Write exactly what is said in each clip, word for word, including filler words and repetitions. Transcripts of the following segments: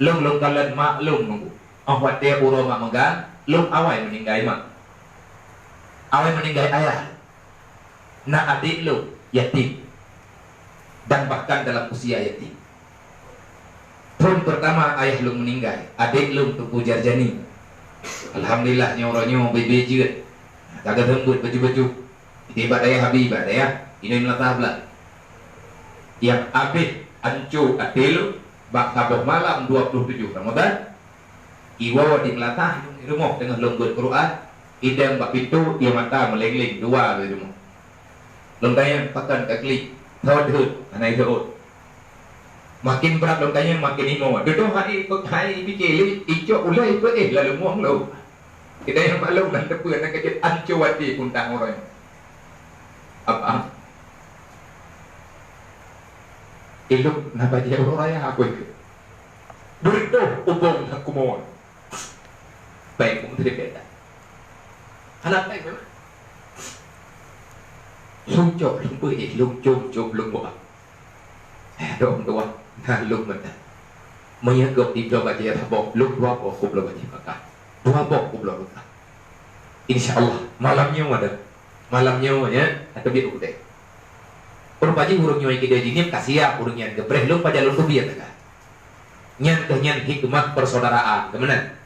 Lôn, lôn kalon mak lôn nunggu. Óh watée uroe mak meuga, lôn awai meuninggai mak. Awai meuninggai ayah. Na adék lôn yatim. Dan bahkan dalam usia yatim. Thon peurtama ayah lôn meuninggai, adék lôn Teungku Jarjani. Alhamdulillah, nyoe uroe nyoe bebe jeuet. Ka geuseumbeuet baju-baju. Di bak dayah Abi, bak dayah Inoi Meunasah Blang. Nyang abéh anco até lôn bak saboh malam dua puluh tujoh Ramadhan, iwoe di meulasah rumoh teungoh lôn beuet Quran, idong bak pintoe, ie mata meuleng-leng dua lé rumoh. Lôn tanyong pakon ka klik, thot deuet, hana jaweueb. Makin brat lôn tanyong, makin imo. Dudoe hai, hai pike lé, icok ulée peuéh lalu mueng lôn. Kita nyang maklum dan teupeu na keujeuet anco até pun tang uroe nyoe. Apa? Ilok na bajée uroe raya aku ikut. Berdoh ubong nak kumoe. Baik, pun tadi beda. Anak baik memang. Suncok lông peuéh, lông com-com, lông buah. Eh, dok dua, na lông meunan. Meunyoe gob dibloe bajée saboh, lông dua boh kubloe bajée bakah. Dua boh kubloe bakah. Insya Allah, malam nyoe ada. Malam nyoe, ya, atau biar udah. Ureueng paji ureueng nyoe kidai jinim ka siap ureueng nyan geupreh lông pajan lông keubiet teuka. Nyan keuh nyan hikmah persaudaraan, keumeunang.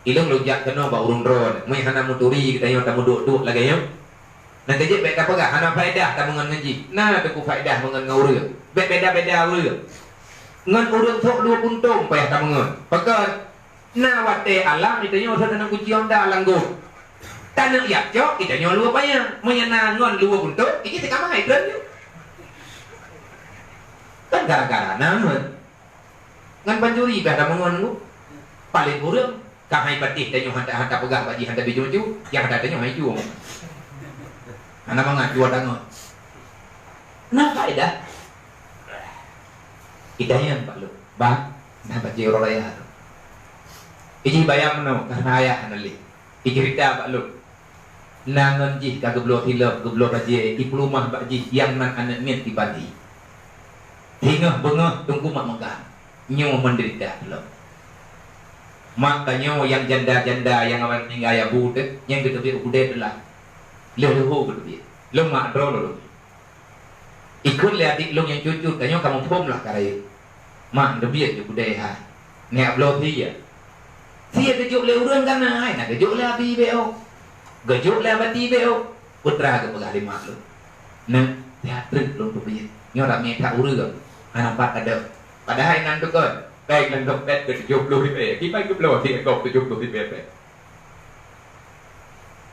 Ilong lôn jak keunoe bak ureueng droe, meunyoe hana meuturi geutanyoe tameuduek-duek lagée nyoe. Nyang keujeuet bék tapeugah hana faedah tameungon ngon jih. Na teungku faedah meungon ngon ureueng. Bék beda-beda ureueng. Ngon ureueng sok dua puntông payah tameungon. Pakon? Na watée alam geutanyoe sot aneuk kuci Honda lam got. Taneuk jak cok geutanyoe luwa payah. Meunyoe na ngon luwa puntông, ini teuka mahai keu nyoe. Kan gara-gara na ngon. Ngon pancuri beh tameungon ngon. Paléng ureueng, ka hai patéh tanyoe hana, hana peugah bak jih hana biju-biju, nyang hana tanyoe hai jong. Hana mangat dua tangon. Na faedah? Idayang bak lôn, bang, na bajée uroe raya. Iji bayang meunoe, karena ayah hana lé. Icerita bak lôn. Na ngon jih ka geubloe silop, geubloe bajée, ipeuleumah bak jih, nyang nan aneuk miet iban jih. Singoh beungoh teungku mak meugang, nyoe meudeurita lom. Mak tanyoe nyang janda-janda nyang awai meuninggai abu teuh, nyang geuteubiet u keudée teulah. Lheueh leuho geuteubiet. Lôn mak droe lôn. Ikheun lé adik lôn nyang cut-cut, tanyoe ka muphom lah ka rayeuk. Mak, neubiet ju keudée hai. Neujak bloe sie. Sie geujok lé ureueng ka na hai, na geujok lé abi B O. Geujok lé abati B O. Putra geupeugah lé mak lôn. Neu, siat treuk lôn peubiet. Nyoe ramé that ureueng. Hana pat adoe. Padahai nan tukon. Bèk lôn dompet keu tujoh ploh ribèe. Kiban geubloe sie gob tujoh ploh ribèe bèk.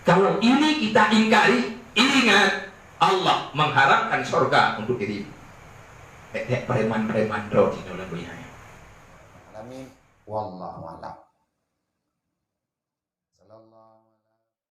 Kalau ini kita ingkari, ingat, Allah mengharamkan sorga untuk dirimu. Bèk-bèk preman-preman droe jinoe lam donya nyoe. Alamin. Wallahu a'lam. Sallallahu